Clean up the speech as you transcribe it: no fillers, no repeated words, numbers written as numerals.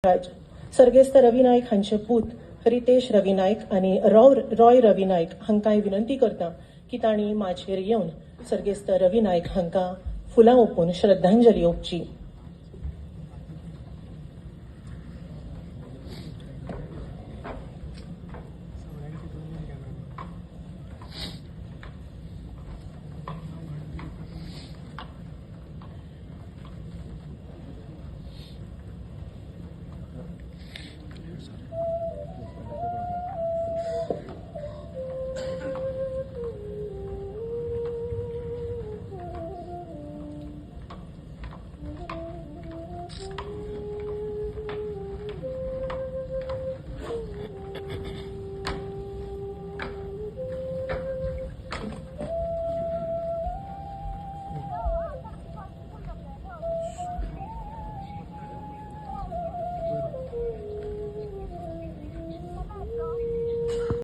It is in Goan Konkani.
राज सर्गेस्त रवी नायक हांचे पूत रितेश रवी नायक आनी रॉय रवी नायक हांकांय विनंती करता की तांणी माचयेर येवन सर्गेस्त रवी नायक हांकां फुलां ओंपून श्रद्धांजली ओंपची.